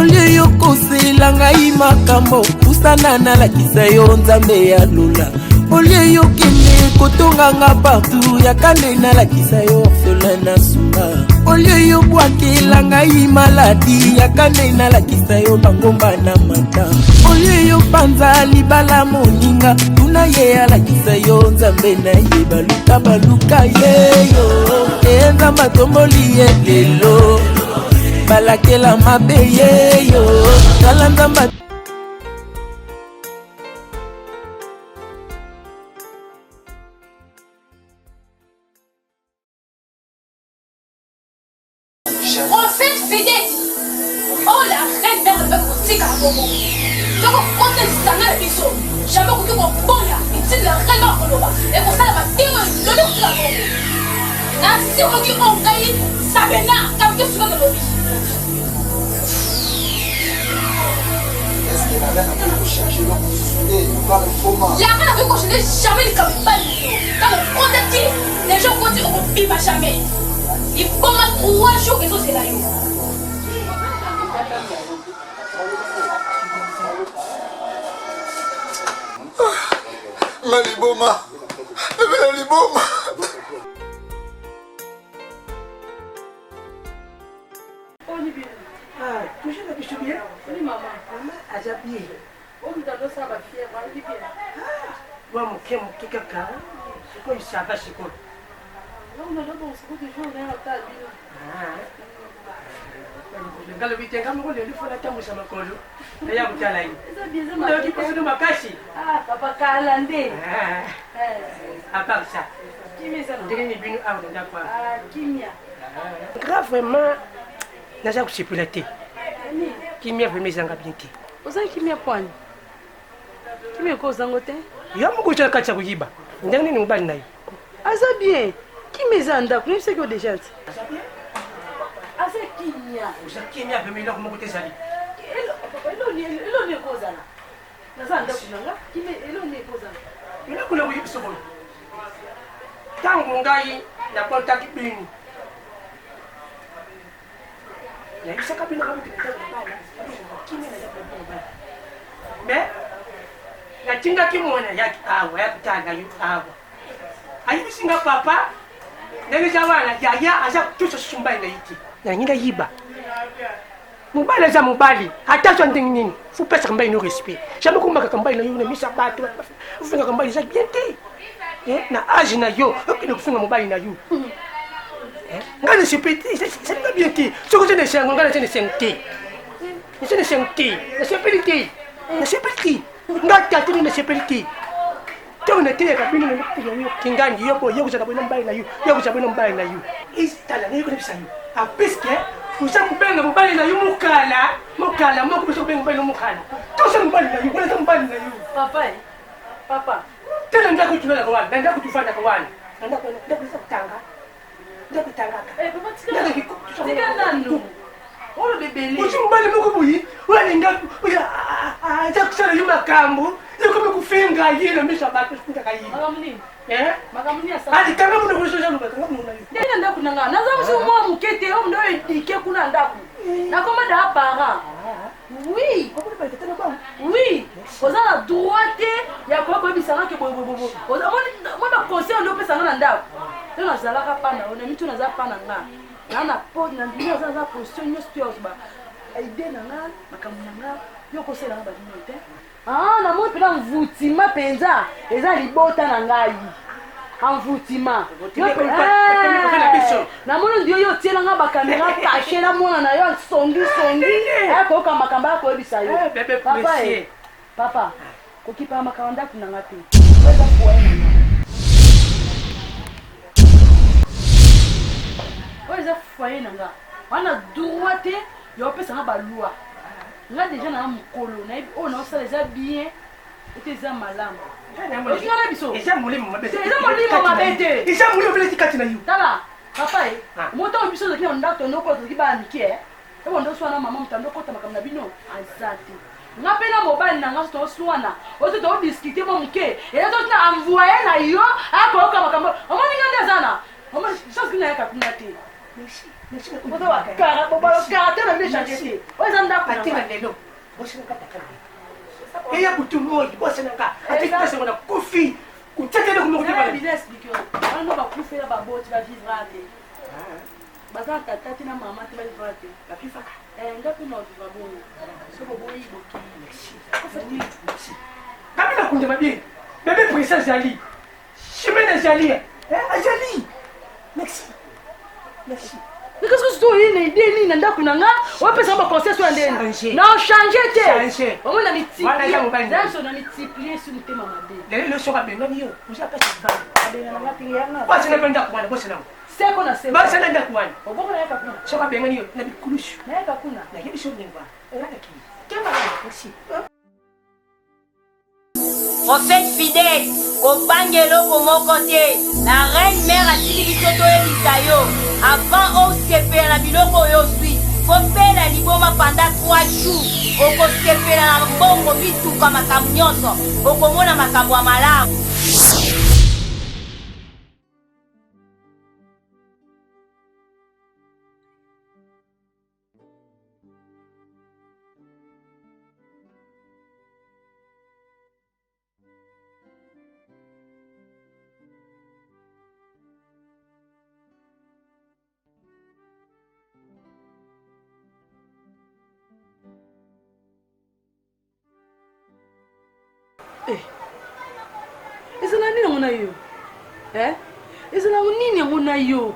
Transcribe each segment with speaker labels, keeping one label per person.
Speaker 1: Olie yo kosela ngai makambo, pusana nalakisa yo Nzambe ya lola. Olie yo kende kotonga nga partout, yaka nde nalakisa yo orphelin na sunga. Olie yo bwakela ngai maladi, yaka nde nalakisa yo bangomba na mata. Olie yo panza libala moninga, tuna ye alakisa yo Nzambe na ye. Baluka baluka ye yo, e Nzambe atomboli ye lelo, balakela mabe ye yo, tala Nzambe.
Speaker 2: Prophète Fidèle, oh la reine mère alobaki kotikala bongo tokokota lisanga na biso jamais okoki koboya etindi la reine mère akoloba ekosalama te oyo lobi kotikala bongo nasikoki oyo ngai sabena kabuki suka nalobi. Yaka nakoki kochange jamais likambo mibali na yo ntango okotaki deja okoti okobima jamais liboma 3 jours ezozela yo.
Speaker 3: Nga liboma ebela liboma.
Speaker 4: Boni bino?
Speaker 5: Ah, toujours na biso bien.
Speaker 4: Boni mama?
Speaker 5: Mama aza bien.
Speaker 4: Oyo moto azosala ba fièvre, ayoki bien.
Speaker 5: Ah, mwa moke moke kaka. Sikoyo ça va sikoyo.
Speaker 4: Donc nazobongisa kutu jour naye otala bino.
Speaker 5: Ah. Nga lobi te nga moko lelo fo natambwisa makolo naya kotala ye.
Speaker 4: Eza bien, eza
Speaker 5: Nayoki
Speaker 4: mabe.
Speaker 5: poso makasi.
Speaker 4: Ah, papa kala nde.
Speaker 5: Ah,
Speaker 4: Eh,
Speaker 5: à part ça,
Speaker 4: kimia eza na.
Speaker 5: ndenge nini bino awa na ndako awa?
Speaker 4: Ah, kimia.
Speaker 5: Nga vraiment naza kosepela te. Kimia vraiment ezanga bien te.
Speaker 4: Oza kimia pwani? Kimia eko ozango te?
Speaker 5: Yo moko oza na kati ya koyiba. Ndenge nini mobali na yo?
Speaker 4: Aza bien. Kimia eza na ndako, nayebisaki yo deja ti.
Speaker 5: Aza bien?
Speaker 4: Aza kimia.
Speaker 5: Oza kimia vraiment eloko moko te ezali.
Speaker 4: Eloni ekozala. Naza na ndako na nga, kimia eloni ekozala.
Speaker 5: Eloko na koyebisa boye. Ntango ngai nakontaki bino, nayebisaka bino kimia na ndako na bino bana. Mais natindaki mwana yaki awa ya kotala yo awa, ayebisi nga papa ndenge eza wana yaya aza kotosa susu mobali na ye te. Nalingi nayiba mobali aza mobali ata azwa ndenge nini, fo pesaka mobali no respect. Jamais kombakaka mobali na yo na miso ya bato, ofingaka mobali eza bien te. Na age na yo okende kofinga mobali na yo, ngai nasepeli te, esalinga bien te. Soki oza na esengo, ngai naza na esengo te, naza na esengo te, nasepeli te, nasepeli te, ngai tata nde nasepeli te. Ntango nateyaka bino yo kingandi yo boye, yo kozala boye na mobali na yo, yo kozala boye na mobali na yo, tala naye konebisa yo apuiske oza kobenga mobali na yo mokala mokala moko biso kobenga mobali na mokala toza mobali na yo wana eza mobali na yo.
Speaker 4: Papa, eh? Papa.
Speaker 5: Tala ndako tunalaka wana, na ndako tufandaka wana, na ndako ndako eza kotanga, ndako etangaka.
Speaker 4: Eh, papa, tika tika nanu. Oloba ebele.
Speaker 5: Ozi mobali moko boye oyo alinga oyo aza kosala yo makambo, yokomi kofinga ye na miso ya bato, ofingaka ye.
Speaker 4: Makambo nini?
Speaker 5: Eh?
Speaker 4: Makambo nini asala?
Speaker 5: Ali kanga monoko nyonso eza loba, kanga monoko na yo.
Speaker 4: Ndenge na ndako na nga, naza mosu mwa moke te, oyo ndo edike kuna na ndako. Nakoma da parent. Oui. Oui, oza na droit te ya koya koyebisa nga ke boyeboyeboye. Omoni ba conseil nde opesa nga na ndako. Nde nazalaka pa na yo, na mitu naza pa na nga. Na na po na ndimi naza na position nyonso to ya kozwa idée na nga, makambo na nga, yo okosala nga babino te. Ah, namoni mpenza mvutima mpenza eza libota na ngai. Envoûtement. Namoni ndio yo otiela nga bakamera cache na mwana na yo songi songi akoyoka makambo akoyebisa yo. Papa e papa kokipaka makambo ndako na nga te. Eza foyer na nga. Oyo eza foyer na nga. Wana droit te ya opesa nga baloi. Nga deja na mokolo nayebi oyo naosala eza bien ete eza malamu. Okinga na biso
Speaker 5: eza molimo mabe,
Speaker 4: eza molimo mabe te,
Speaker 5: eza molimo mabe kati na yo.
Speaker 4: Tala papa e moto oyo biso tozalaki na ndako tondoko tozalaki bana mike ebo ndoswana mama moto andokota makambo na bino aza te. Nga mpe na mobali na nga so toswana oyo to todiskute mwa moke eza totina envoye na yo akoyoka makambo. Omoni nga nde aza na chance nayaka kuna te. Caractère na bino change te. Oyo eza ndako na
Speaker 5: nga. Lelo bosenaka tata na eya butu moi bosenaka atikitasengo na kufi kotiaka eloko moko te.
Speaker 4: Bino explique wana bakufela baboti bavivra te, baza na tata te na mama te, bavivra te.
Speaker 5: Bavivaka.
Speaker 4: Nga mpe na ovivra bongo so boboyi bokei.
Speaker 5: Kabi na kundama bien bebe prince azali, chimene azali, azali. Merci, merci.
Speaker 4: Mais qu'est-ce que tu oyi na idée nini na ndako na nga opesa baconseil so ya ndeni na ochange te? Omoi na multiplier, na multiplier sur motema mabe.
Speaker 5: Lelo soki abengani yo, oza pasi.
Speaker 4: Abengana nga te, yanga.
Speaker 5: Basi na mpe ndako wana bosenango.
Speaker 4: Seko na seko.
Speaker 5: Basi na ndako wana.
Speaker 4: Oboko nayaka kuna.
Speaker 5: Soki abengani yo na bikulusu.
Speaker 4: Nayaka kuna.
Speaker 5: Nayebi so ndenge wana nalaki.
Speaker 4: Kemba.
Speaker 5: Merci.
Speaker 6: Prophète fidèle, kobanga eloko moko te. La reine mère atindi biso toyebisa yo, avant osepela na biloko oyo ozwi, kobela liboma pendant 3 jours, okosepela na mbongo, mituka, makambo nyonso, okomona makambo ya malamu.
Speaker 4: Eh. Ezala nini yango na yo? Eh? Ezala nini yango na yo?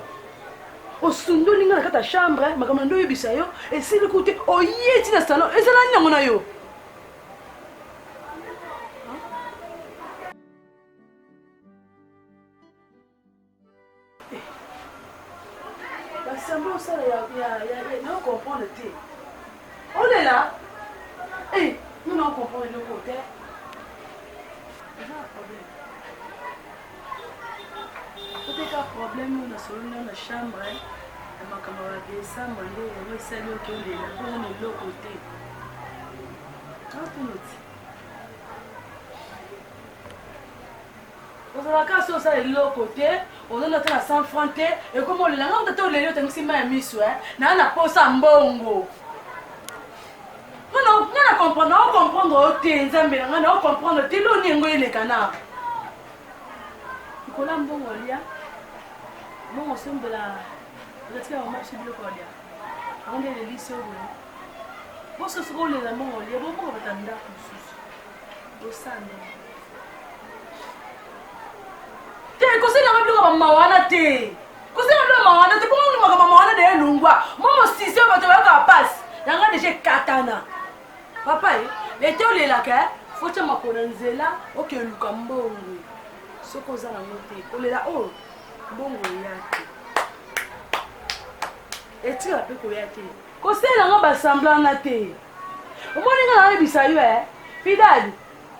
Speaker 4: Osundoli nga na kati ya chambre, makambo na nde oyebisa yo esili ku te, oye ti na salon. Ezala nini yango na yo? Basambo osala ya na comprendre te, olela nga na comprendre eloko te. Eza na problème oteka, problème oyo nasololi nao na chambre ya makambo ya badécembre nde yango esali oke olela mpona na eloko te. Atunoti ozalaka so osala eloko te, ozonda te na 100 franc te, ekomi olela. Nga moto te, oleli, otangisi mai ya miso. Naa na posa mbongo, nga na comprendre, nao comprendre oyo te. Nzambe na nga, nao comprendre te loni yango eleka na likola mbongo olia, mbongo osombela, ozatika mama biso biloko olia, yango nde elelisi oyo boye. Boso soki olela mbongo olia, bombongo bata ndako mosusu osala ndenge te. Kosalelanga biloko bamama wana te, kosalela biloko mama wana te. Bongo makambo mama wana de elungwa mo mosisi oyo bato bayokaka mpasi yanga deja ekatana. Papa ye lete olelaka, fotya makolo na nzela, oke luka mbongo. Soki oza nango te, kolela oyo mbongo eya te, etikala mpe koya te. Kosalelanga basemblanga te. Omoni nga nayebisa yo, fidèle,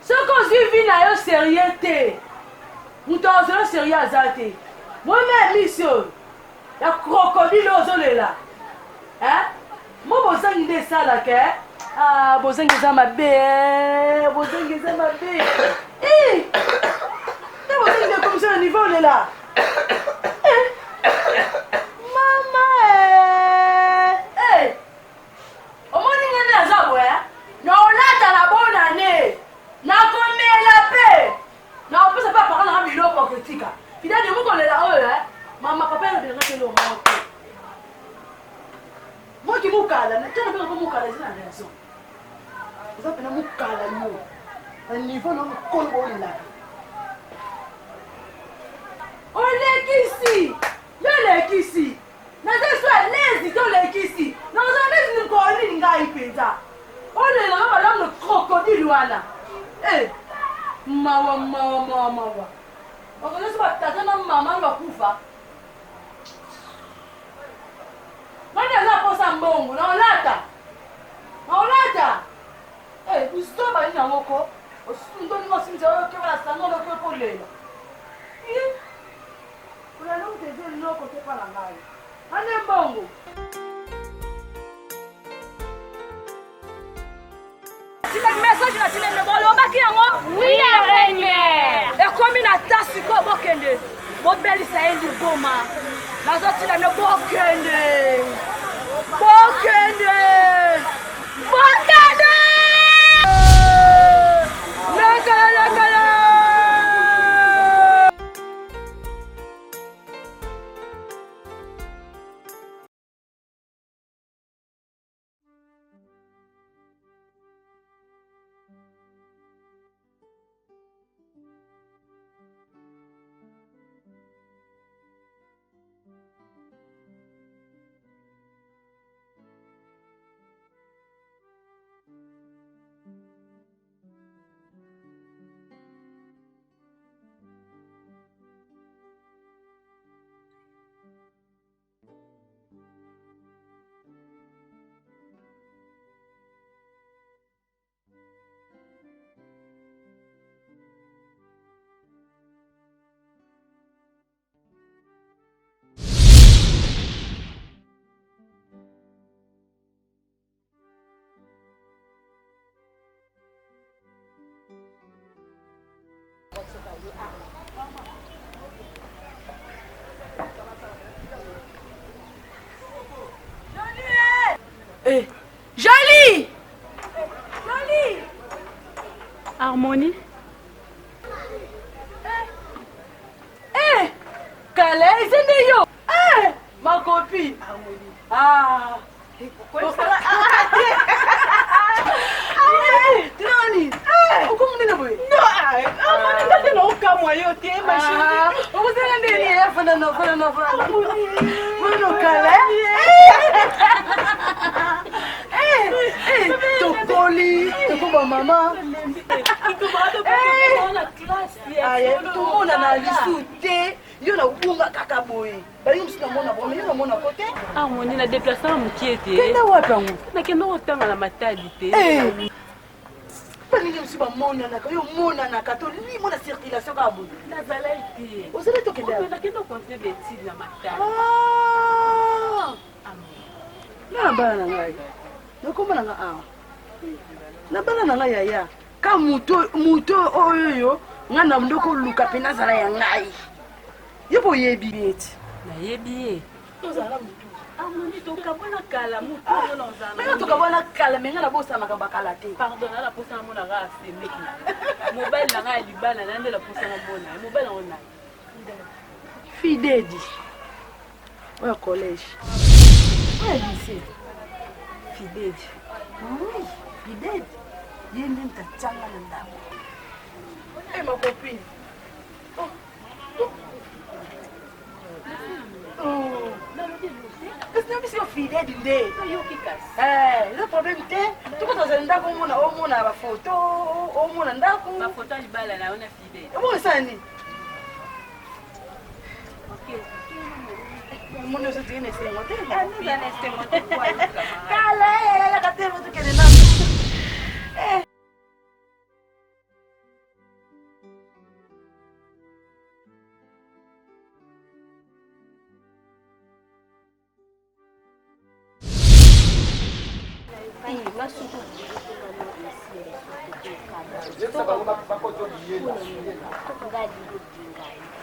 Speaker 4: soki ozwi vie na yo sérieux te, moto azwa yo sérieux aza te. Mona ya misi oyo ya crocodile oyo ozolela, mo bozangi nde esalaka. Ah, bozangi eza mabe, bozangi eza mabe te, bozangi nde ekomisa na niveau olela. Mama, omoni nga nde aza boye, naolata na bonane, nakomela mpe nakopesa mpe apaka nanga biloko akotika. Fidèle, mokolela oyo mama papa yalobelanga te eloko moko te. Moki mokala tana mpe mpo mokala eza na raison, eza mpena mokala yo na niveau na mokolo boolelaka. Olekisi yo, olekisi, naza so alezi te, olekisi. Nakozala neti mokolo nini ngai mpenza olelanga malamu na crocodile wana? Mawa, mawa, mawa, mawa. Bato nyonso, batata na mama bakufa. Nani aza posa mbongo? Naolata, naolata buzoba nini yango ko osundoli ngo, osimisa oyo okeba na sango noki kolela kolala te, eza eloko te mpa na ngai ane mbongo.
Speaker 2: Message na tinende bolobaki yango. Oui, la reine mère. Ekomi na ta sikoyo, bokende bobelisa ye liboma.
Speaker 4: Nazotinda bino bokende, bokende, bokende! Lekala, lekala!
Speaker 7: Eh.
Speaker 4: Jolie! Jolie!
Speaker 7: Harmonie.
Speaker 4: Eh! Eh! Kala eza nde yo! Eh! Ma copine! Harmonie. Ah! Tokoli, tokoma mama. Tomonana lisusu te, yo na obunga kaka boye. Balingi mosusu namona bango, mais yo namona ko te.
Speaker 7: Harmonie na déplacer na mokie te.
Speaker 4: Kenda wapi yango?
Speaker 7: Nakenda kotanga na Matadi te.
Speaker 4: Eh. Balingi mosusu bamonanaka, yo omonanaka to limo na circulation kaka boye.
Speaker 7: Nazalaki te.
Speaker 4: Ozalaki te okenda wapi?
Speaker 7: Nakenda continuer d'études na Matadi.
Speaker 4: Ah! Nga na bana na ngai. Nakoma na nga awa. Na bana na ngai yaya. Ka moto moto oyo yo nga na ndoko luka pe nazala ya ngai. Yo mpe oyebi ye ti.
Speaker 7: Nayebi ye.
Speaker 4: Tozala mutu.
Speaker 7: Harmonie tokabwana kala mutu oyo na ozala.
Speaker 4: Menga tokabwana kala menga na bosa makambo ya kala te.
Speaker 7: Pardon na posa na mona kaka semeki. Mobali na ngai ya libala na nde na posa na mona. Mobali yango na.
Speaker 4: Fidedi. Oyo collège. Oyo lycée.
Speaker 7: Fidedi.
Speaker 4: Oui, Fidedi. Ye nde moto atianga na ndako. Eh ma copine. Oh. Kasi na biso fidèle nde. Eza problème te. Tokozala ndako omona omona ba photo, omona ndako.
Speaker 7: Ba photo libala na yo na fidèle.
Speaker 4: Omona esala nini? Omoni ozotiki na esengo te. Kala eyalaka te tokende nano.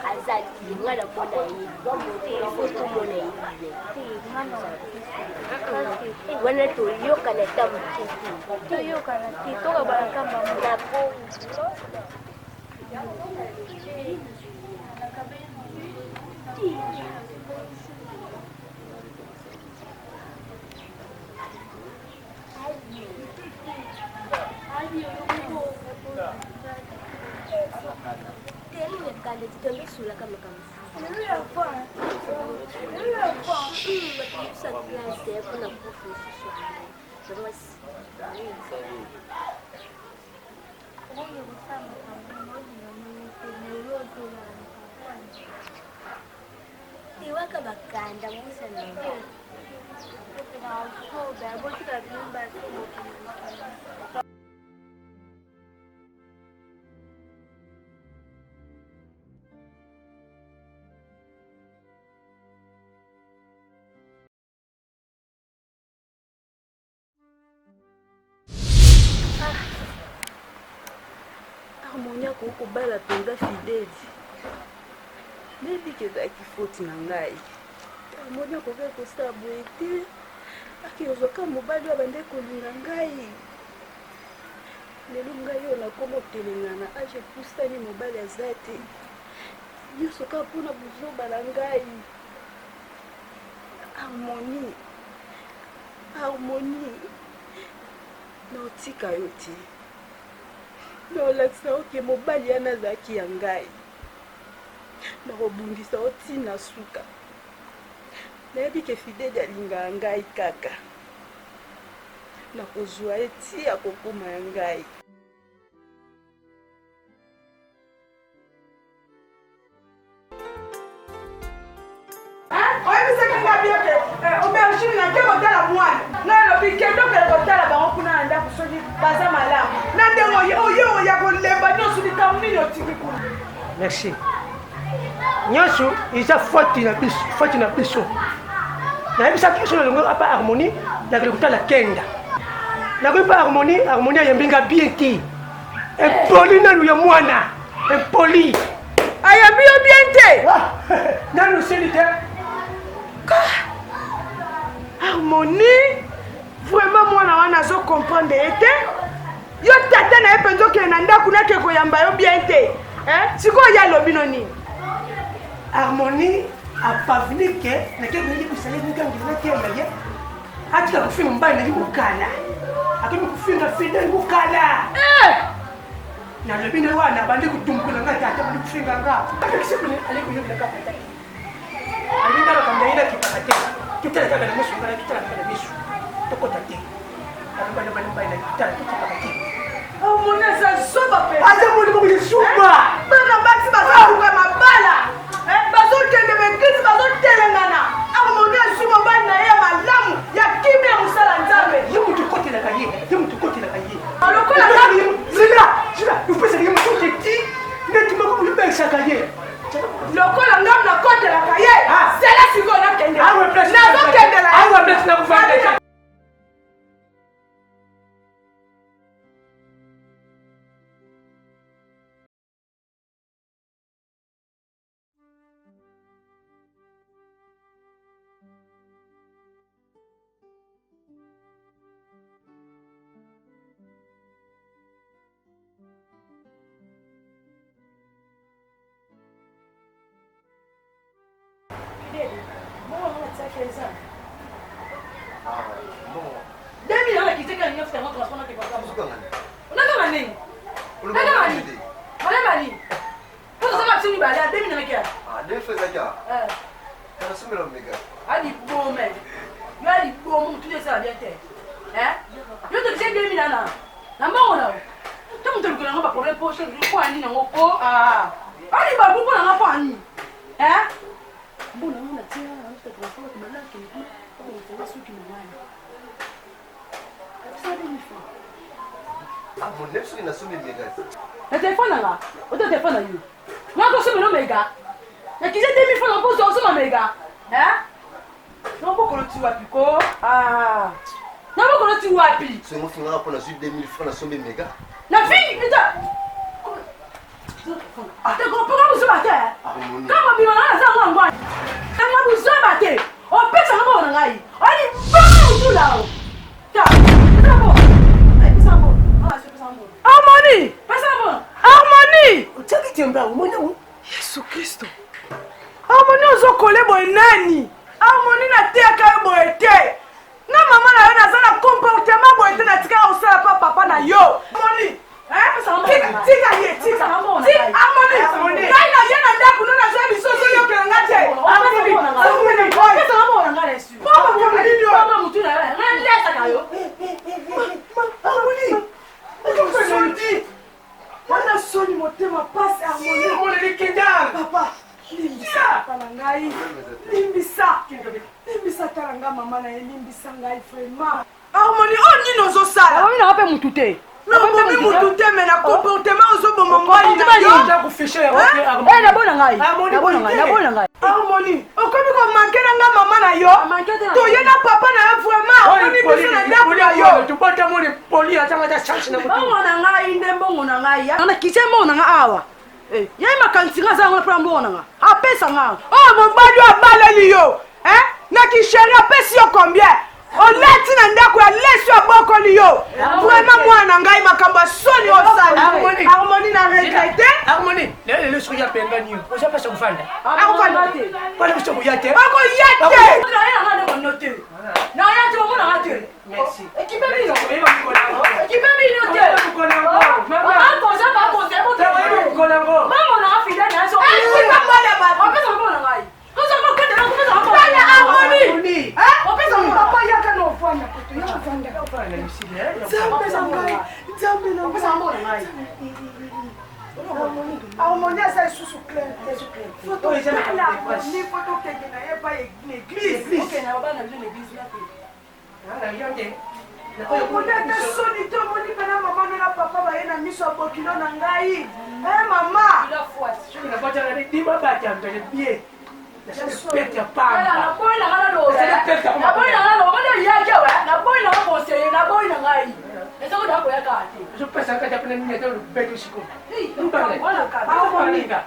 Speaker 8: Azali nga na mona ye ifo tomona ye wana toyokana ata moke te
Speaker 2: toyokana te tokabalaka bango
Speaker 8: na bongo. Tewaka bakanda musa na
Speaker 7: Harmonie akoki kobala mpenza Fidèle. Nayebiki ezalaki faute na ngai.
Speaker 9: Harmonie akokaki kosala boye te. Ake kozwa kaka mobali oyo abandaki kolinga ngai. Lelo ngai oyo nakoma otelengana, age epusani, mobali aza te. Nyonso kaka mpo na buzoba na ngai. Harmonie, Harmonie, naotika yo te. Naolakisa yo ke mobali yana azalaki ya ngai. Nakobundisa yo ti na suka. Nayebi ke Fidede alingaka ngai kaka. Nakozwa ye ti akokoma ya ngai.
Speaker 4: Oyebisaki nga bien ke eh, aubergine nake kotala mwana nga alobi kende okende kotala bango kuna na ndako soki baza malamu na ndenge oye oye oya kolemba nyonso likambo nini otiki kuna.
Speaker 5: Merci. Nyonso eza faute na biso, faute na biso. Nayebisaki biso na longo apa harmonie nakende kotala kenda. Nakoki pa harmonie, harmonie ayambi nga bien te. Impoli nanu ya mwana, impoli.
Speaker 4: Ayambi yo bien te.
Speaker 5: Nanu osili te.
Speaker 4: Harmonie vraiment mwana wana azo comprendre ye te. Yo tata na ye mpenza okende na ndako nake koyamba yo bien te. Sikoyo ye alobi no nini?
Speaker 5: Harmonie apaveni ke nake koyebisa ye ngangela nateya ye atika kofinga mobali na ye mokala akomi kofinga fidele mokala eh! Nalobi na wana bandi kotumbuka nga tata bandi kofinga nga apekisi kone ale koyokela kaka tata alinga makambo na ye nakipaka te totala kaka na miso ngana totala kaka na miso tokota te tokipaka te.
Speaker 4: Omoni aza zoba mpenza.
Speaker 5: Aza moni moko ya zoba.
Speaker 4: Bana basi bazoluka mabala, bazokende ba eglise, bazotelengana. Harmonie azwi mobali na ye ya malamu, ya kimia, ya mosala Nzambe.
Speaker 5: Ye moto okotelaka ye, ye moto okotelaka ye.
Speaker 4: Lokola
Speaker 5: zela zela opesaka ye moto te ti neti moko oyebisaka ye.
Speaker 4: Lokola ngam nakotelaka ye, zela sikoyo nakende. Nazokendela.
Speaker 5: Awa place nakofanda.
Speaker 4: Na telefone na nga ota telefone na yo nga kosomela omega nakize 2000 francs mposo osoma mega nabokolo ti wapi ko nabokolo ti wapi?
Speaker 3: Songo fingaka mpo nazwi 2000 francs nasombi mega.
Speaker 4: Na fingi ita tekopoka buzoba te kama bima nga naza ngo ngwa nanga buzoba te opesa nga mbongo na ngai oli bongo mutula o ta Harmonie! Harmonie!
Speaker 5: Otiaki tembe omoni yango?
Speaker 4: Yesu Kristo. Harmonie ozokole boye nani? Harmonie nateyaka yo boye te. Na mama na yo naza na comportement boye te natikaka kosala pa papa na yo. Harmonie! Tika ye, tika. Harmonie! Ngai na ye na ndako no nazwa biso ozoyokela nga te. Harmonie! Harmonie! Harmonie! Mwana soni motema pasi Harmonie. Papa, limbisa papa na ngai. Limbisa. Limbisa tala nga mama na ye limbisa ngai vraiment. Harmonie oyo nini ozosala?
Speaker 2: Harmonie na pe mutu te.
Speaker 4: Obomi mutu te mais na comportement ozoboma mobali na yo.
Speaker 2: Eh na bona ngai. Na bona ngai, na bona ngai.
Speaker 4: Harmonie, okomi ko manquer na nga mama na yo. Toye na papa na yo vraiment. Omoni biso na ndako na yo.
Speaker 5: Tobota moni poli atanga ta chance na
Speaker 4: mutu. Mbongo na ngai nde mbongo na ngai. Na kitie mbongo na ngai awa. Eh, ye makanisi nga aza yango mpona mbongo na nga. Apesa nga. Oh mobali oyo abaleli yo. Eh?
Speaker 10: Na kisheri apesi yo combien? Olati na ndako ya lesi abokoli yo. Vraiment mwana na ngai makambo ya soni osali. Harmonie na regrette.
Speaker 5: Harmonie, lelo lelo soki abengani yo, oza pasa kofanda.
Speaker 10: Akofanda te.
Speaker 5: Wana biso koya te.
Speaker 10: Akoya te.
Speaker 4: Naya te omonaka te.
Speaker 5: Merci.
Speaker 4: Ekipe bino. Ekipe bino te. Bakonza bakonza bamonaka fidèle na yo. Opesa maboko na ngai.
Speaker 10: Nzambe na ngai, Nzambe na ngai. Harmonie aza lisusu clair te. Fototala Harmonie, fo tokende na ye epai na église. Omoni ata soni te, omoni mpena mama no na papa baye na miso ya bokilo na ngai. Eh mama!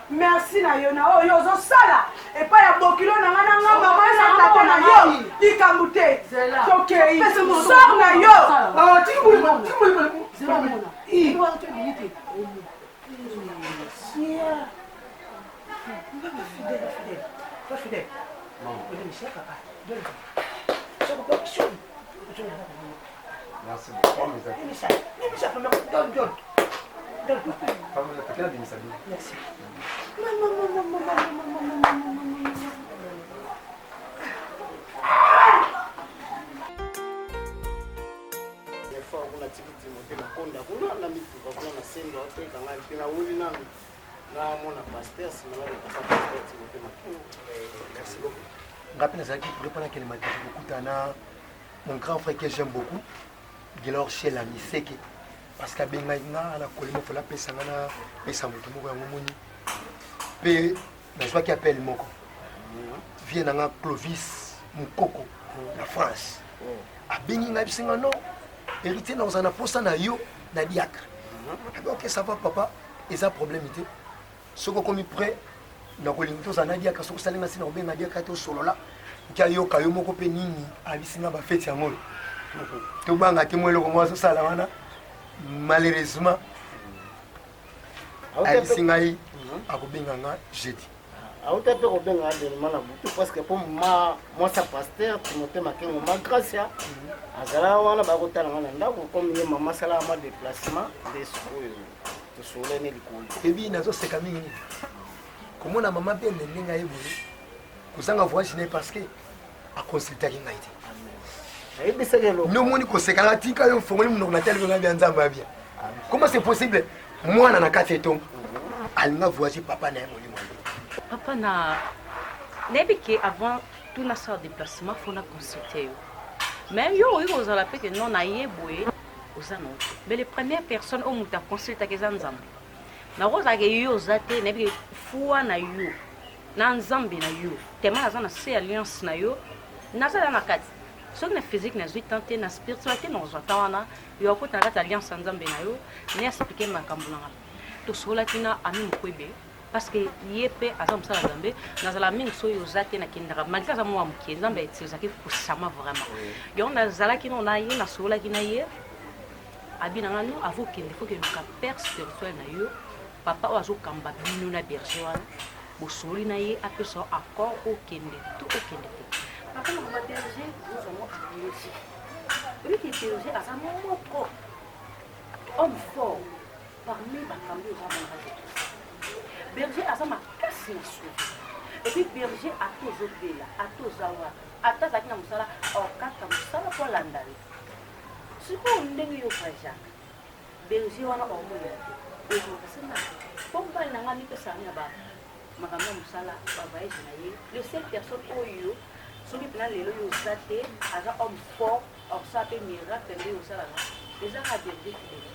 Speaker 10: Merci na yo na oyo ozosala epai ya bokilo na ngai na nga mama na tata na yo likambo te tokei sor na yo
Speaker 3: Merci beaucoup.
Speaker 5: Merci.
Speaker 11: Effort kuna tiki Timothée Makonda kuna na mituka kuna na sendo ateka ngai mpe naweli nanu namona pasteur nsima naleka pa pasteur Timothée Makonda.
Speaker 3: Merci beaucoup. Nga mpe nazalaki prêt mpo nakende mataki kokutana na mon grand frère que j'aime beaucoup Gilor Shela Miseke parce que abengaki nga na kolimo fola apesa nga na pesa moto moko yango moni mpe nazwaki appel moko vie na nga Clovis Mukoko na France abengi ngai bisinga non héritier na ozala na posa na yo na diacre abi ok ça va papa eza problème te soki okomi prêt nakolinga tozala na diaka soki osali nga si nakobenga diaka tosolola nki ayoka yo moko mpe nini abisi nga bafeti yango oyo tobanga te mwa eloko moko azosala wana malheureusement ayebisi ngai akobenga nga jeudi
Speaker 11: auta mpe kobenga adelema na butu parce que mpo ma mwasi ya pasteur timote makengo ma gracia azalaka wana bakotala nga na ndako comme ye mama asalaka ma déplacement nde sikoyo tosololani likolo
Speaker 3: ebi nazoseka mingi nini komona mama bende ndenge aye boye kozanga voyage na ye parce que aconsultaki ngai te
Speaker 11: nayebisaki eloko
Speaker 3: nde omoni koseka nga tika yo ofongoli monoko na tali nga bia nzambe ya bia comment c'est possible mwana na kati ya etonga alinga voyage papa na ye molimo ye
Speaker 7: papa na nayebi ke avant tout nasala déplacement fo na consulte yo mais yo okoki kozala mpe ke non naye boye oza na te mais le première personne oyo moto aconsultaka eza nzambe nakozala ke yo oza te nayebi ke foi na yo na nzambe na yo tellement naza na se alliance na yo nazala na kati soki na physique nazwi temps te na spiritualité nakozwa temps wana yo akota na kati alliance ya nzambe na yo na explike makambo na nga tosololaki na ami mokwebe parce que ye mpe aza mosala nzambe nazala mingi soki oza te nakendaka malgré aza mwa moke nzambe autilisaki puissama vraiment yango nazalaki no na ye nasololaki na ye abi na nga no avokende fo keluka père spirituel na yo papa oyo azokamba bino na berger wana bosololi na ye apesa yo accord okende to okende te papa na ba berger ozango ayosi oyebi ke berger aza moko homme fort parmi bakambi oza monaka te berger aza makasi na suki epuis berger ata ozobela ata oza wapi ata azalaki na mosala okata mosala mpo alanda yo sikoyo ndenge yo voyageaka berger wana omonela te okoka se na mpo mobali na ngai amipesaka na ba makambo ya mosala bavoyage na ye le seul personne oyo soki mpena lelo yo oza te aza homme fort akosala mpe miracle nde osalaka eza kaka berger fidèle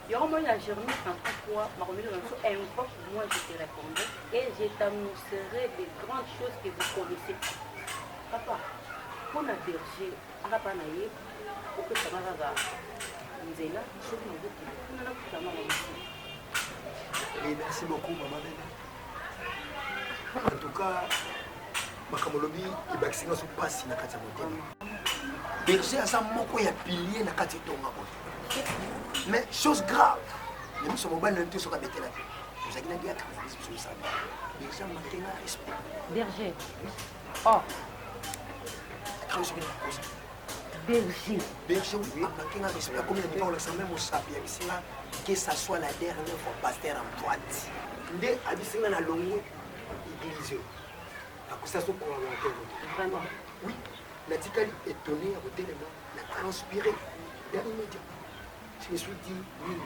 Speaker 7: yango moi na Jérémie 33 makomi na biso invoque moi je te répondrai et je t'annoncerai de grandes choses que vous connaissez papa mpo na berger aka pa na ye opesaka kaka nzela soki nazokende kuna nakutana na mosusu
Speaker 3: Et merci beaucoup, maman Bella. En tout cas, Makambo olobi ebakisi nga so mpasi na kati ya motema. Berger aza moko ya pilier na kati etonga oyo. Mais chose grave, na miso mobali na te soki abetela te. Ozalaki na diacre na biso osala. Berger amanke nga respect.
Speaker 7: Berger. Oh.
Speaker 3: Soki na kosa.
Speaker 7: Berger.
Speaker 3: Berger oui, amanke nga respect akomi na niveau olakisa meme mosapi ya bisinga que ça soit la dernière fois pasteur en boîte. Nde abisinga na longwe église oyo. Akosa so collaborateur
Speaker 7: Vraiment.
Speaker 3: Oui, natikali étonné ya kotelema na transpiré dans l'immédiat. Je me suis dit nini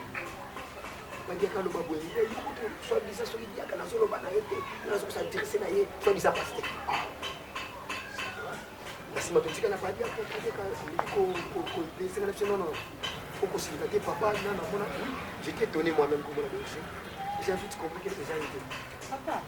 Speaker 3: badiaka aloba boye yokutu soit disant soki diaka nazoloba na ye te nazokosadresse na ye soit disant pasteur na nsima totika na badiaka badiaka ameki kosenga na biso nono okosilika te papa na namona oui j'étais étonné moi-même komona berger j'ai vite compris que eza ye te
Speaker 7: papa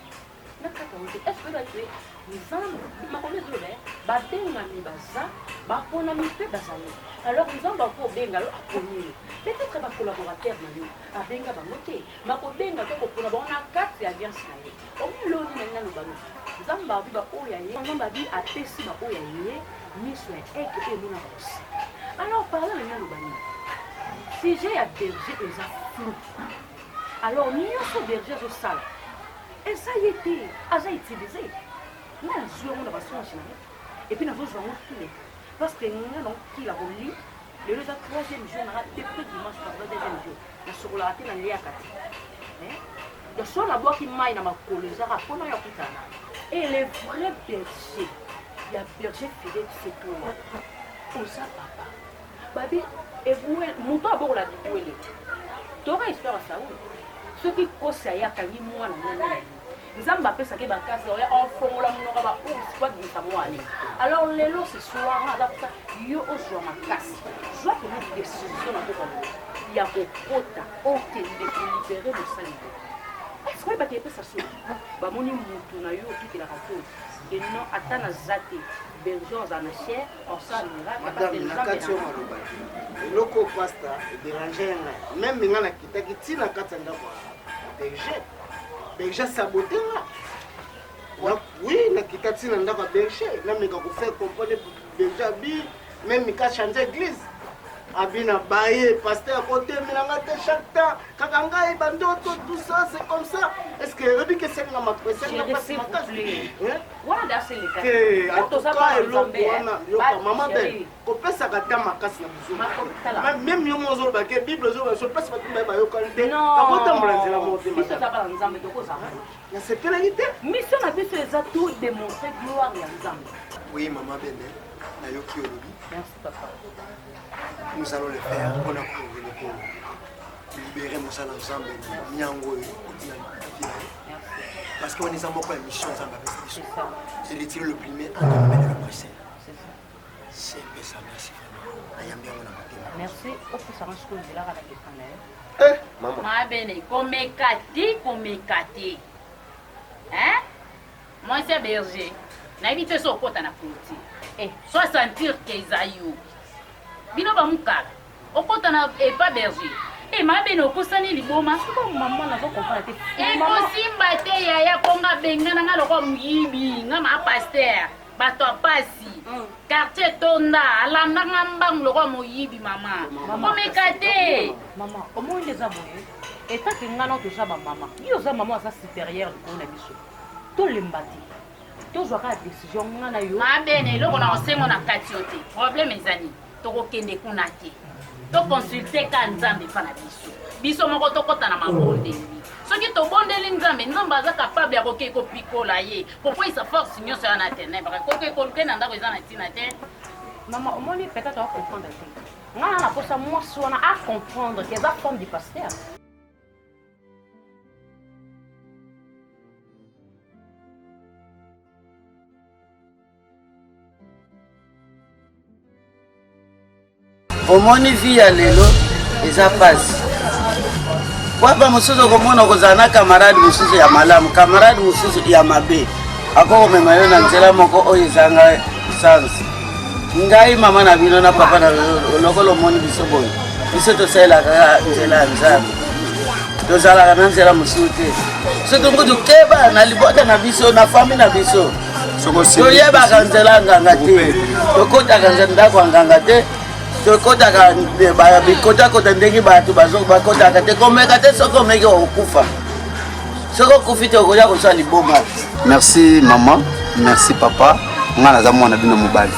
Speaker 7: na kati yango te est ce que oyeba ke nzambe makomi ezoloba eh, babengami baza baponami mpe bazali alors nzambe ako obenga yo aponi yo peut-être bacollaborateur na yo abenga bango te makobenga to kopona bango na kati ya alliance na ye omiloni na naloba no nzambe abi baoyo ya ye nzambe abi apesi baoyo ya ye miso ya eke oyo emonaka mosika alors parla na naloba nini sujet ya berger eza flou alors nyonso berger azosala eza ye te aza utilise nga nazwi yango na basonge na nga epuis nazozwa yango tous les parce que nga naokila koli lelo eza troisième jour nanga depuis dimanche pardon deuxième jour nasokolaka te naliaka te donc so nabwaki mai na makolo ezaka mpona oyo akutana et le vrai berger ya berger fidèle c'est toi oza papa babi ebwele moto abokola bibwele toka histoire ya saul soki kosi aye akangi mwana nani na ye nzambe apesaki bakasi oya ofongola monoko ba ours po abimisa mwana alors lelo ce soir nga aza kosa yo ozwa makasi zwa pena décision na mboka lelo ya kokota okende kolibere mosali est ce oyebaki epesa soki bamoni motu na yo otutelaka to eno ata naza te berger azala na chair
Speaker 11: Madame, na kati yo maloba te eloko pasta ederange ye ngai meme ngai nakitaki ti na kati ya ndako ya berger berger sabote nga oui nakita ti na ndako ya berger nameka kofaire comprendre berger abi meme mika change église abi na baye pasteur akotemela nga te chaque temps kaka ngai bandoto tout ça c'est comme ça est ce que oyebi ke esenga esenga mpasi makasi te eloko wana yoka mama bel kopesaka ata makasi na buzoba meme yo moko ozoloba ke bible ozoloba so mpasi bato baye bayokani te bakotambola nzela moko te nasepelaki te
Speaker 7: mission na biso eza to démontrer gloire ya nzambe
Speaker 3: oui mama bene nayoki olobi
Speaker 7: merci papa
Speaker 3: nous allons le faire mpona kokende libere mosala nzambe miango oyo ekoti na vie na ye parce que wana eza moko ya mission nzambe apesi biso c'est retire le premier entre le main de l'oppresseur c'est un peu ça merci vraiment nayambi yango na motema
Speaker 7: merci opesaka sikoyo nzelaka na question na
Speaker 11: yo
Speaker 7: eh,
Speaker 6: mabene komeka te komeka te hein mwasi ya berger nayebi te so okota na clôture eh. so asentir ke eza yo bino bamukala okota na epa berger e eh, mabene okosani liboma
Speaker 7: mama nazo comprendre
Speaker 6: te ekosimba te yaya mpo nga bengana nga lokola moyibi nga ma paster bato ya pasi mm. quartier tonda alanda nga mbangu lokola moyibi mama komeka te
Speaker 7: mama omoni nde eza boye etake nga nao toza bamama yo oza mama aza supérieure likolo na biso tolemba te tozwa kaka décision nga na yo
Speaker 6: mabene eloko na kosengo na kati yo te problème eza nini tokokende kuna te toconsulte ka nzambe epa na biso biso moko tokɔta na mabondeli soki tobondeli nzambe nzambe aza kapable ya kokei kopikola ye kokweyisa force nyonso ya na tenebre koke koluke na ndako eza na ntina te
Speaker 7: mama omoni peut-être acomprendre te ngai na naposa mwasi wana acomprendre ke eza femme du pasteur
Speaker 11: Omoni vie ya lelo eza pasi. Bwaba mosusu okomona okozala na camarade mosusu ya malamu, camarade mosusu ya mabe akokomema yo na nzela moko oyo ezanga sans. Ngai mama na bino na papa na bino lokola omoni biso boye, biso tosalelaka kaka nzela ya Nzambe, tozalaka na nzela mosusu te. Soki kutu keba na libota na biso na fami na biso.
Speaker 12: Toyebaka nzela ya nganga te, tokotaka ndako ya nganga te, tokotaka bikotakota ndenge bato bakotaka te. Komeka te, soki omeki okokufa, soki okufi te okoya kosala liboma.
Speaker 13: Merci mama, merci papa. Nga naza mwana bino mobali,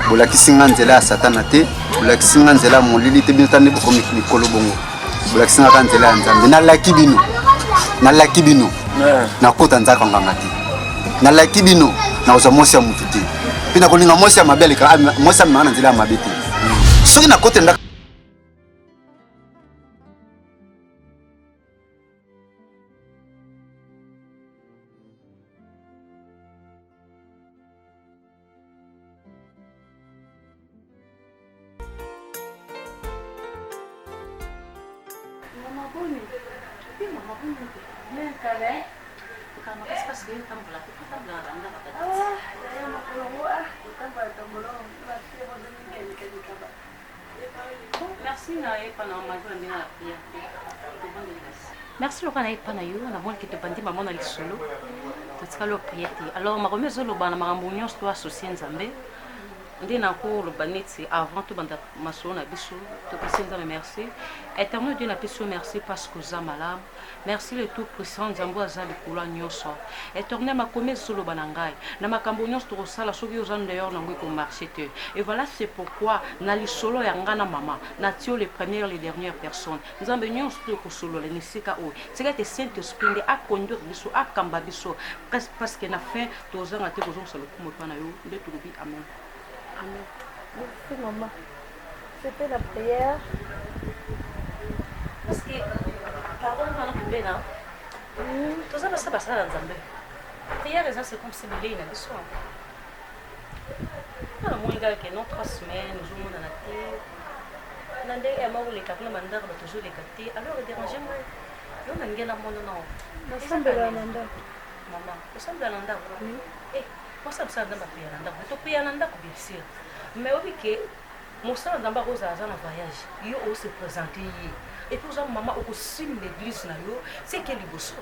Speaker 13: bolakisi nga nzela ya satana te, bolakisi nga nzela ya molili te. Bino tande bokomi mikolo bongo, bolakisi nga ka nzela ya Nzambe. Nalaki bino, nalaki bino, nakota nzaka nganga te. Nalaki bino, nakozwa mwasi ya motu te, mpe nakolinga mwasi ya mabe aleka mwasi amemaka na nzela ya mabe te. Soki nakota ndako
Speaker 7: Mama boni? Eh mama boni? Bien kala. Kala makasi parce que tambola te, tambola na banda bata.
Speaker 9: Ah, ya makolo ngo ah, tambola tambola na fièvre de mika mika ba.
Speaker 7: Merci na ye pa na malgré na ndenge na prière te. Tobandeli kasi. Merci lokola na ye pa na yo, na moni ke tobandi mama na lisolo. Totikali o prière te. Alors makomi ezoloba na makambo nyonso to associer Nzambe. Nde nakoloba neti avant tobanda masolo na biso, topesi Nzambe merci. Éternel Dieu, napesi yo merci parce que oza malamu. Merci le tout puissant, Nzambe oyo aza likolo ya nyonso. Éternel, makomi ezoloba na ngai na makambo nyonso tokosala, soki oza dehors nango ekomarche te. Et voilà, c'est pourquoi na lisolo ya ngai na mama natie yo les premières, les dernières personnes. Nzambe, nyonso to ekosolola na esika oyo, tika ete Saint Esprit nde aconduire biso, akamba biso, parce que na fin tozanga te kozongisa lokumu epai na yo. Nde tolobi amen.
Speaker 9: Amen. Merci maman. C'était la prière.
Speaker 7: Parce que pardon wana kobena toza basa basala na Nzambe. Prière eza c'est comme si bilei na biso. Nga namoni kaka ke non, 3 semaines ozomonana te na ndenge ya moko oleka kuna bandako bato ozoleka te, alors edérange ngai yo na nge namona nao.
Speaker 9: Nasambela na ndako.
Speaker 7: Mama, osambela na ndako? Eh, mosala mosala Nzambe apriya na ndako, topriya na ndako bien sûr, mais oyebi ke mosala Nzambe akozala aza na voyage, yo ose présente ye, et puis oza mama, okosimba église na yo seke liboso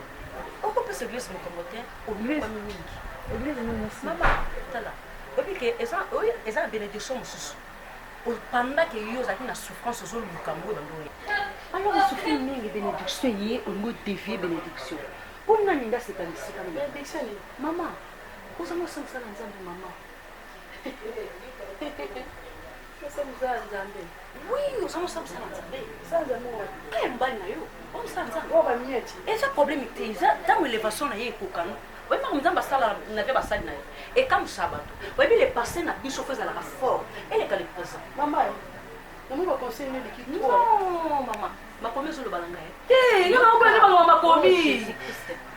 Speaker 7: okopesa église mokongo te, onyokwami mingi.
Speaker 9: Église nini aussi?
Speaker 7: Mama, tala, oyebi ke eza oyo eza na bénédiction mosusu pendant ke yo ozalaki na souffrance, ozoluka ngo bando oyo, alors osouffrir mingi, bénédiction ye olingi odévier bénédiction mpo nani nde asepela misika na
Speaker 9: Bénédiction nini?
Speaker 7: Mama, oza mwasi mosala Nzambe, mama.
Speaker 9: Osa mosala Nzambe?
Speaker 7: Oui, oza mwasi mosala Nzambe.
Speaker 9: Mosala Nzambe wapi?
Speaker 7: Kaya mobali na yo omosala Nzambe.
Speaker 9: Oyo bamieti.
Speaker 7: Eza problème te, eza ntango élévation na ye ekokana. Oyebi makambo Nzambe asala na vie basali na ye, ekamwisa bato. Oyebi le passé na biso fo ezalaka fort, eleka le présent.
Speaker 9: Mama, namoni baconseil no eleki trop.
Speaker 7: Non mama, makomi ezoloba na ngai.
Speaker 4: Te, nga naoboya nde makambo makomi.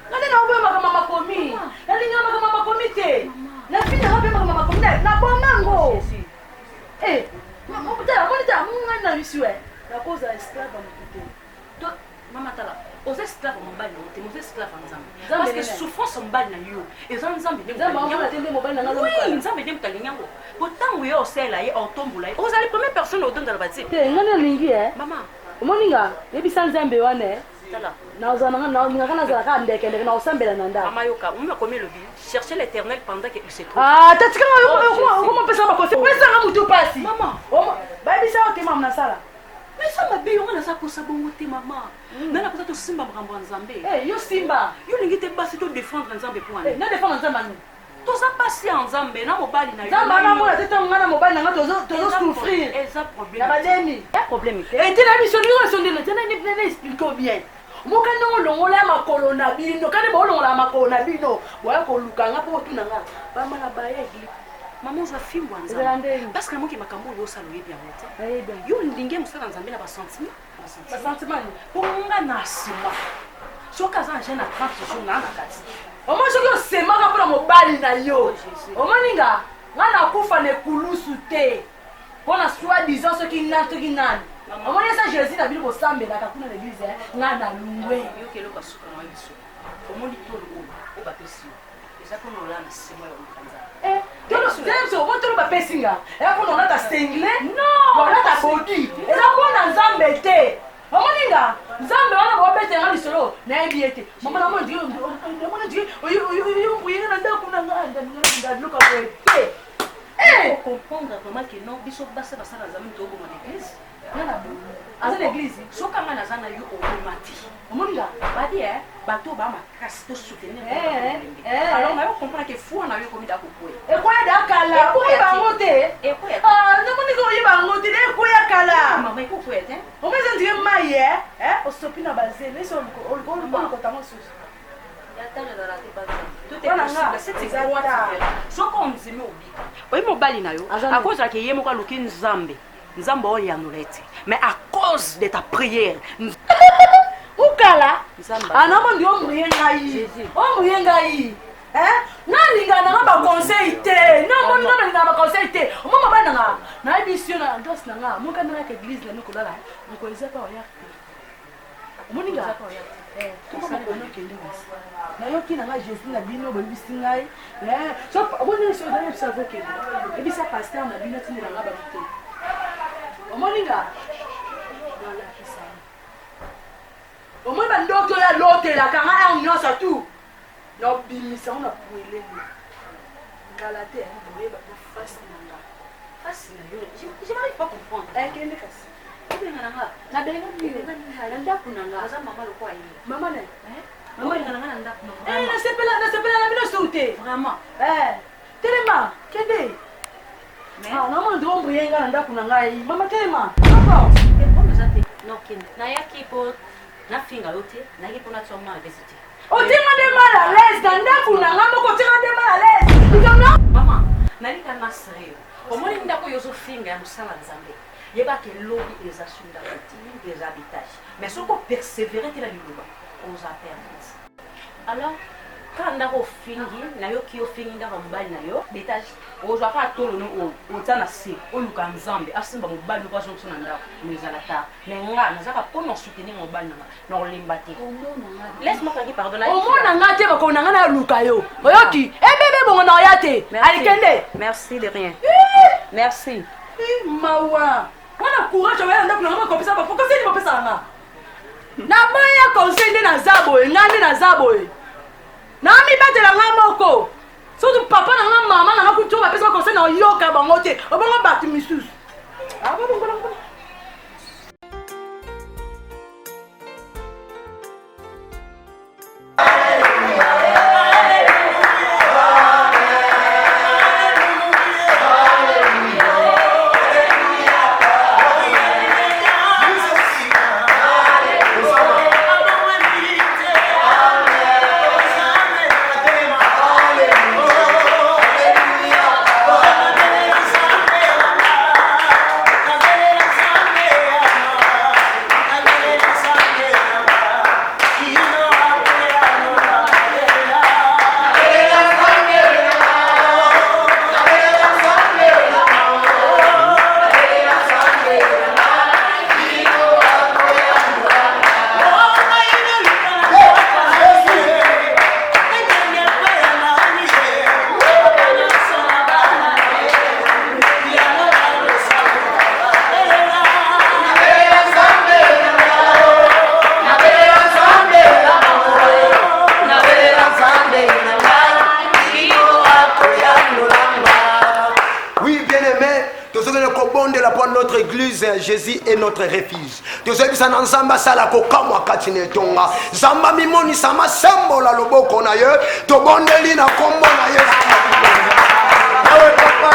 Speaker 4: Nga nde naoboya makambo makomi, nalinga makambo makomi te, nafinaka mpe makambo makomi nabongango. Tala, moni, tala ngai na biso e nakozala esclave ya motu te.
Speaker 7: Mama, tala, oza esclave ya mobali na yo te, oza esclave ya Nzambe, parce que souffrance ya mobali na yo eza Nzambe.
Speaker 4: Nde
Speaker 7: Nzambe nde moto alingi yango, po ntango ye osala ye otombola ye, ozali première personne odondala batie.
Speaker 4: Te, ngai nalingi e
Speaker 7: mama.
Speaker 4: Omoni nga, yebisa Nzambe wana e
Speaker 7: tala.
Speaker 4: Nazalingaka nazala kaka ndeke ndeke, naosambela na ndako.
Speaker 7: Mama, yoka, omi makomi elobi: cherchez l'Éternel pendant que il se trouve.
Speaker 4: Ah, tatikanga, okoma pesa bakonse, pesanga mutu pasi.
Speaker 7: Mama.
Speaker 4: Bayebisa yo te, mama, nasala.
Speaker 7: Mais eza mabe, yonga naza kosa bongo te, mama. Ngai nakosa tosimba makambo ya Nzambe.
Speaker 4: Yo simba.
Speaker 7: Yo olingi te basi to défendre Nzambe po ani?
Speaker 4: Na défendre Nzambe ani?
Speaker 7: Toza basi ya Nzambe na mobali na yo.
Speaker 4: Nzambe anamona te ntango ngai na mobali na ngai tozosouffrir.
Speaker 7: Eza problème.
Speaker 4: Na bademi.
Speaker 7: Ya problème te.
Speaker 4: Ete na biso ndenge so ndenge te na explique bien moka ndenge olongola ya makolo na bino, kani boolongola ya makolo na bino, boya koluka nga mpo otuna nga bama na baya église.
Speaker 7: Mama, ozwa fimbo ya
Speaker 4: Ezala
Speaker 7: Nzambe.
Speaker 4: ndenge.
Speaker 7: Parce que namoki makambo oyo osala, oyebi yango te. Yo olingi mosala Nzambe na basentiment.
Speaker 4: Basentiment nini?
Speaker 7: Mpo nga na nsima, soki aza na jeûne na 30 jours naa na kati.
Speaker 4: Omoni, soki osemaka mpona mobali na yo, omoni nga, nga nakufa na ekulusu te mpona soi disant soki nani soki nani. Omoni, eza Jésus na bino bosambelaka kuna na église, nga na lungwe.
Speaker 7: Yoki eloko ya suka na biso. Omoni tolo oyo oyo bapesi yo, eza mpona olala na nsima ya oluka Nzambe.
Speaker 4: Omo tolo bapesi nga eza mpona olata singlet, olata body, eza mpona Nzambe te. Omoni nga. Nzambe wana bobetela nga lisolo nayebi ye te. Mama na moni namoni dire oye na ndako na nga ndaluka boye te.
Speaker 7: Eh! Comprendre vraiment que non biso basi basala nzambe toboma na église.
Speaker 4: Nga na aza na église.
Speaker 7: Soki nga naza na yo oboma te.
Speaker 4: Omoni nga?
Speaker 7: Badi eh bato ba makasi to soutenir.
Speaker 4: Eh, eh.
Speaker 7: Alors na yo comprendre que foi na yo ekomi da kokwea.
Speaker 4: Ekweya da kala. Oyeba yango te.
Speaker 7: Ekweya.
Speaker 4: Ah, namoni ko oyeba yango te. Ekweya kala.
Speaker 7: Mama ekokweya te.
Speaker 4: Omoni eza ndire mai eh? Eh, osopi na bazelo esi olokota yango susu.
Speaker 7: Soki ondimi obika oyi mobali na yo akozalaka ye moko aluki nzambe nzambe oyanola ye te mais à cause de ta prière
Speaker 4: ukala anamondi ombrie ngai ombrie ngai nalinga nanga baconseil te namoni nga nalinga baconseil te omoi mobali nanga nayebisi yo na adresse na nga moka nayaka eglise nami kolala mokolo eza pa oya te omoni nga okende kasi nayoki na nga jésus na bino boyebisi ngai omoni so ozali yebisa okende yebisa paster na bino tindela nga bato te omoni nga nalakisa omoni bandoki oyo alotelaka nga heure nyonso tout Nabimisa ngo na puelele kala te boyeba po face na nga.
Speaker 7: Face na yo je n'arrive pas comprendre.
Speaker 4: Eh kende kasi.
Speaker 7: Obenga na nga.
Speaker 4: Nabenga bino na ndako na nga.
Speaker 7: Aza mama lokola ye.
Speaker 4: Mama na ye.
Speaker 7: Mama na nga na ndako na
Speaker 4: nga. Eh nasepela nasepela na bino su te.
Speaker 7: Vraiment.
Speaker 4: Eh telema kende. Ah namona ndeko mbriye nga na ndako na ngai. Mama telema. Papa.
Speaker 7: Eza te. Non kende. Nayaki po nafinga yo te, nayaki po natia mal à l'aise te.
Speaker 4: otinga nde mal à l'aise na ndako na nga moko otinga nde mal à l'aise likambo
Speaker 7: mama nalika na sérieux omoni ndako oyo ozofinga ya mosala nzambe yebaka elobi eza su ndako te eza habitage mais soki opersevere te na liloba oza perdre alors kaka ndako ofingi nayoki ofingi ndako ya mobali na yo betage ozwa kaka tolo no oyo otia na se oluka nzambe asimba mobali moko azongisa na ndako mais ezala tard mais nga nazaka mpo na soutenir mobali na nga nakolemba te laisse moi tranquille pardon
Speaker 4: omona nga te bakolo na nga naluka yo oyoki ebebe bongo na oya te alikende
Speaker 7: merci de rien merci
Speaker 4: mawa wana courage oya ndako na nga bakopesa bafokoseli bopesaka nga naboya conseil nde naza boye nga nde naza boye namibatela nga moko surtout papa na nga mama na nga kutu bapesa conseil na oyoka bango te obongo bato misusu
Speaker 3: Notre église, Jésus est notre refuge. tozoyebisa na nzambe asala kokamwa kati na etonga nzambe amimonisa masembola loboko na ye tobondeli na nkombo na ye Yawe papa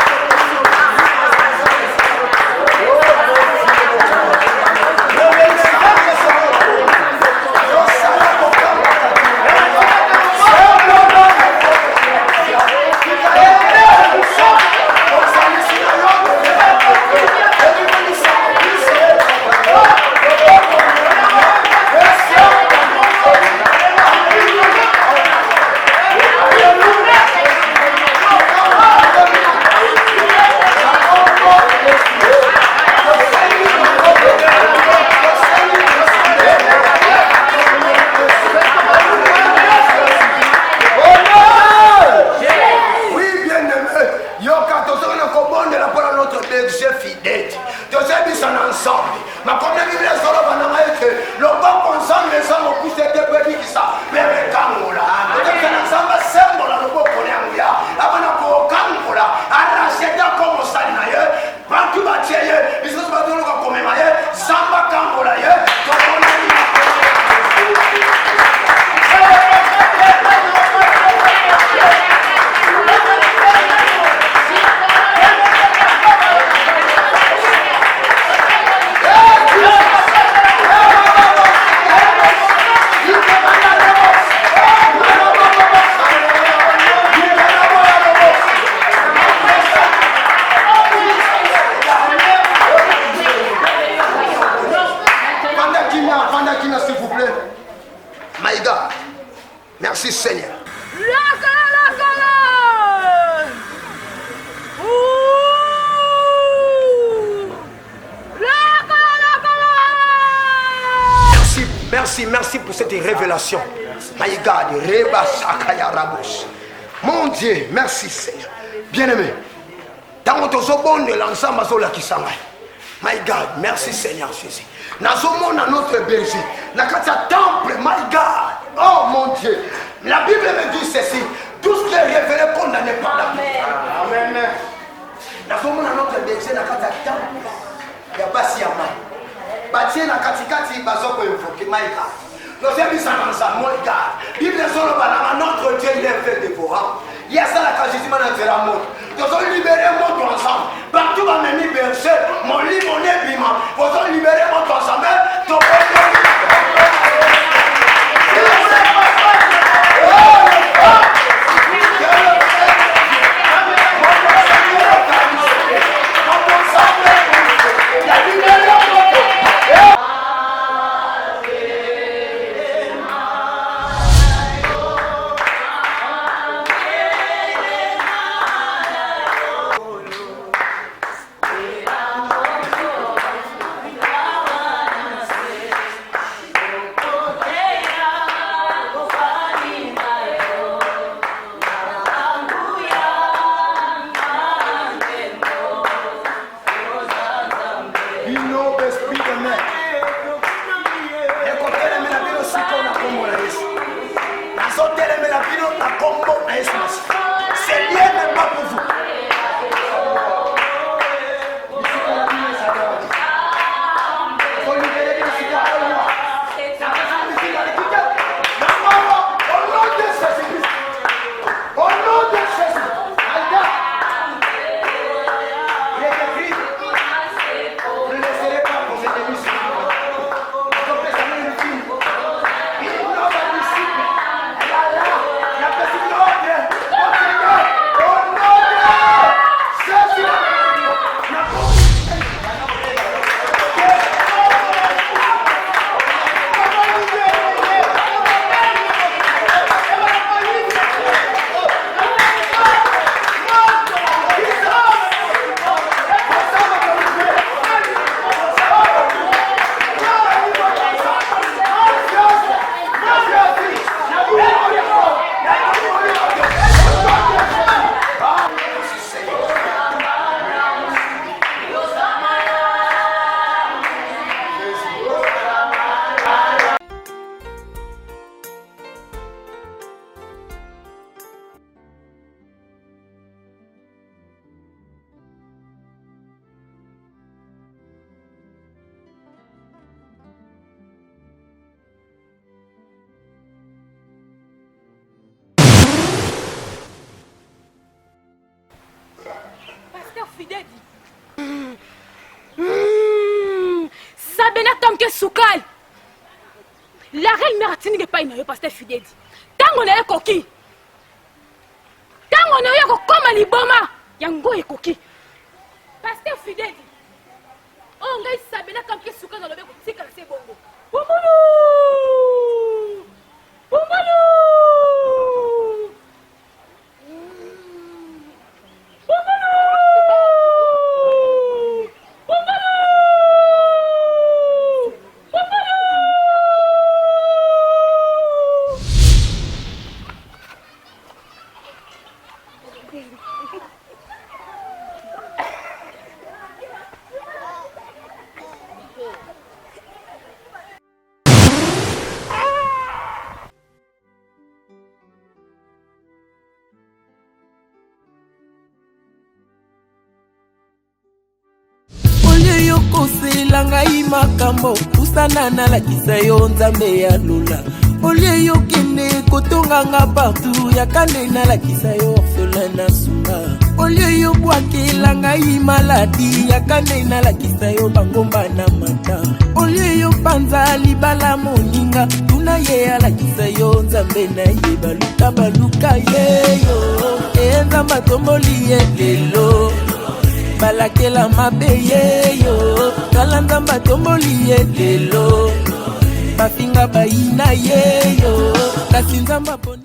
Speaker 3: Oui, bien-aimé, yoka tozongi na kobondela mpo na notre berger fidèle tozoyebisa na nzambe makomi na biblia ezoloba na ngai ete loboko Merci, merci pour cette révélation. My God, Reba Sakaya Rabos. Mon Dieu, merci Seigneur. Bien-aimé, ntango tozobondela nzambe azolakisa ngai my god merci seigneur jésus nazomona notre berger na kati ya temple my god oh mon dieu la bible me dit ceci tout ce qui est révélé condamné par la bible amen nazomona notre berger na kati ya temple ya basi ya mai batie na katikati bazo koinvoke my god tozoyebisa na nzambe my god bible ezoloba nanga notre dieu il est fait dévorant ye asalaka jugement na nzela moto tozolibere moto ensemble partout bamemi berger molimo nebima ozolibere moto ensemble tobondeli bino esprit de mer ekotelemela bino sikoyo na nkombo na yesu nazotelemela bino na nkombo na yesu masiya ce lien n'est pas pour vous
Speaker 2: Pasteur Fidèle. Mmh. Sabena Tomke Soukal. La reine mère atindiki epai na yo pasteur Fidèle. Ntango na ye ekoki. Ntango na yo ya kokoma liboma yango ekoki. Pasteur Fidèle. Oyo oh, ngai Sabena Tomke Soukal nalobi ekotikala se bongo. Bumbulu! Bumbulu!
Speaker 1: Olie yokosela ngai makambo pusana nalakisa yo nzambe ya lola olie yokende kotonga nga partout yaka nde nalakisa yo orphelin na sunga olie yobwakela ngai maladi yaka nde nalakisa yo bangomba na mata olie yopanza libala moninga tuna ye alakisa yo nzambe na ye baluka baluka ye yo e nzambe atomboli ye lelo balakela mabe ye yo tala nzambe atomboli ye lelo bafinga bayina ye yo kasi nzambe aponi.